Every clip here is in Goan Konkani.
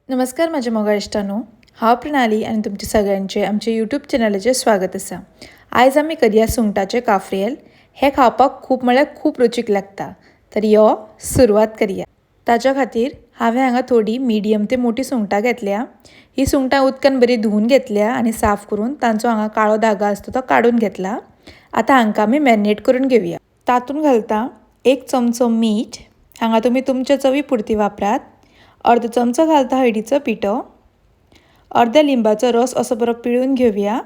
नमस्कार म्हज्या मोगाळ इश्टांनो, हांव प्रणाली आनी तुमचे सगळ्यांचे आमच्या यूट्यूब चॅनलाचेर स्वागत आसा. आयज आमी करया सुंगटाचें काफ्रियल. हें खावपाक खूब म्हळ्यार खूब रुचीक लागता. तर यो सुरवात करया. ताच्या खातीर हांवें हांगा थोडी मिडियम ते मोटी सुंगटां घेतल्या. ही सुंगटां उदकान बरी धुवून घेतल्या आनी साफ करून तांचो हांगा काळो धागो आसता तो काडून घेतला. आतां हांकां आमी मॅरिनेट करून घेवया. तातूंत घालता 1 चमचो मीठ, हांगा तुमी तुमच्या चवी पुरती वापरात. अर्दो चमचो घालता हळदीचो पिठो, अर्द्या लिंबाचो रस असो बरो पिळून घेवया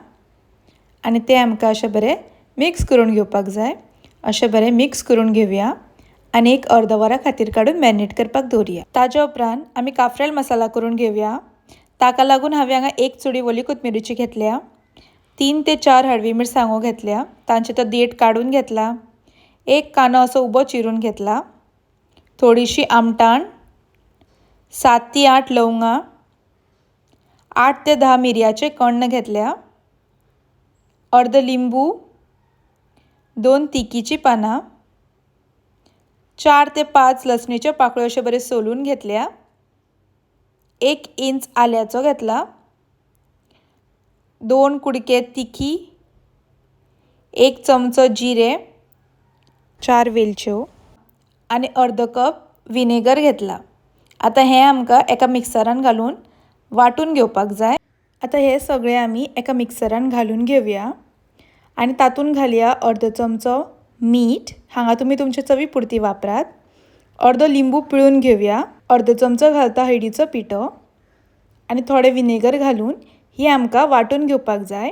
आनी ते आमकां अशें बरें मिक्स करून घेवपाक जाय. अशें बरें मिक्स करून घेवया आनी एक अर्द वरा खातीर काडून मॅरिनेट करपाक दवरुया. ताज्या उपरांत आमी काफ्रेल मसाला करून घेवया. ताका लागून हांवें हांगा 1 चुडी ओली कोथमिरीची घेतल्या, 3 ते 4 हळवी मिरसांगो घेतल्या, तांचे तो देठ काडून घेतला, 1 कांदो असो उबो चिरून घेतला, थोडीशी आमटाण, 7 ते 8 लवंगां, 8 ते 10 मिरयाचे कण्ण घेतल्या, अर्द लिंबू, 2 तिकीची पानां, 4 ते 5 लसणीच्यो पाकळ्यो अश्यो बऱ्यो सोलून घेतल्या, 1 इंच आल्याचो घेतला, 2 कुडके तिखी, 1 चमचो जिरे, 4 वेलच्यो आनी अर्द कप विनेगर घेतला. आतां हें आमकां एका मिक्सरान घालून वांटून घेवपाक जाय. आतां हें सगळें आमी एका मिक्सरान घालून घेवया आनी तातूंत घालया अर्दो चमचो मीठ, हांगा तुमी तुमचे चवी पुरती वापरात, अर्दो लिंबू पिळून घेवया, अर्दो चमचो घालता हळदीचो पिठो आनी थोडें विनेगर घालून ही आमकां वांटून घेवपाक जाय.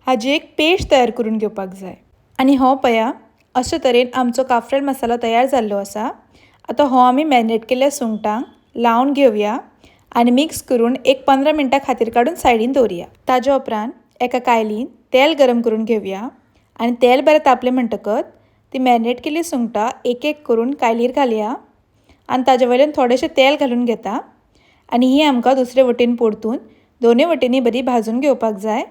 हाजी एक पेस्ट तयार करून घेवपाक जाय. आनी हो पया अशे तरेन आमचो काफ्रेल मसालो तयार जाल्लो आसा. आतां हो आमी मॅरिनेट केल्ल्या सुंगटांक लावन घेवया आनी मिक्स करून एक 15 मिनटां खातीर काडून सायडीन दवरुया. ताज्या उपरांत एका कायलीन तेल गरम करून घेवया आनी तेल बरें तापलें म्हणटकच ती मॅरिनेट केल्ली सुंगटां एक एक करून कायलीर घालया आनी ताजे वयल्यान थोडेशें तेल घालून घेता आनी ही आमकां दुसरे वटेन परतून दोनूय वटेनी बरी भाजून घेवपाक जाय.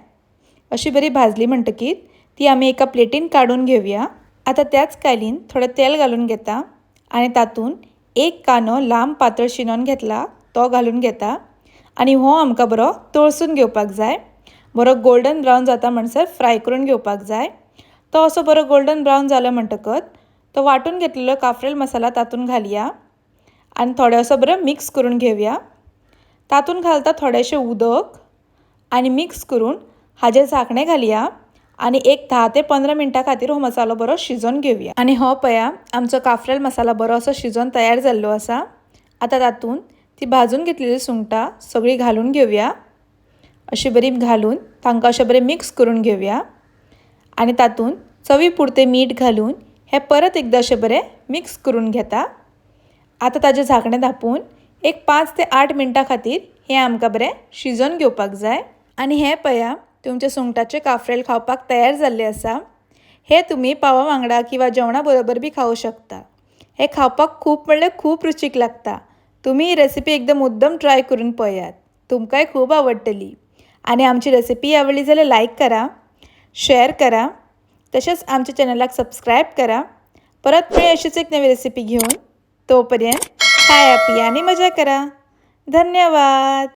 अशी बरी भाजली म्हणटकीच ती आमी एका प्लेटीन काडून घेवया. आतां त्याच कायलीन थोडें तेल घालून घेता आनी तातूंत 1 कांदो लांब पातळ शिनोन घेतला तो घालून घेता आनी हो आमकां बरो तळसून घेवपाक जाय. बरो गोल्डन ब्रावन जाता म्हणसर फ्राय करून घेवपाक जाय. तो असो बरो गोल्डन ब्रावन जालो म्हणटकच तो वांटून घेतलेलो काफ्रेल मसाला तातूंत घालया आनी थोडो असो बरो मिक्स करून घेवया. तातूंत घालता थोडेशें उदक आनी मिक्स करून हाजेर झाकणें घालया आनी एक 10 ते 15 मिनटां खातीर हो मसालो बरो शिजोवन घेवया. आनी हो पया आमचो काफ्रेल मसाला बरो असो शिजोवन तयार जाल्लो आसा. आतां तातूंत ती भाजून घेतलेली सुंगटां सगळीं घालून घेवया. अशी बरी घालून तांकां अशें बरें मिक्स करून घेवया आनी तातूंत चवी पुरतें मीठ घालून हें परत एकदां अशें बरें मिक्स करून घेता. आतां ताजें झाकणें धांपून एक 5 ते 8 मिनटां खातीर हें आमकां बरें शिजोवन घेवपाक जाय. आनी हें पया तुमचें सुंगटाचें काफ्रेल खावपाक तयार जाल्लें आसा. हें तुमी पावा वांगडा किंवा जेवणा बरोबर बी खावूं शकता. हें खावपाक खूब म्हणल्यार खूब रुचीक लागता. तुमी ही रेसिपी एकदम मुद्दम ट्राय करून पळयात, तुमकांय खूब आवडटली. आनी आमची रेसिपी आवडली जाल्यार लायक करा, शेअर करा, तशेंच आमच्या चॅनलाक सबस्क्रायब करा. परत मेळया अशीच एक नवी रेसिपी घेवन. तोपर्यंत खाया पिया आनी मजा करा. धन्यवाद.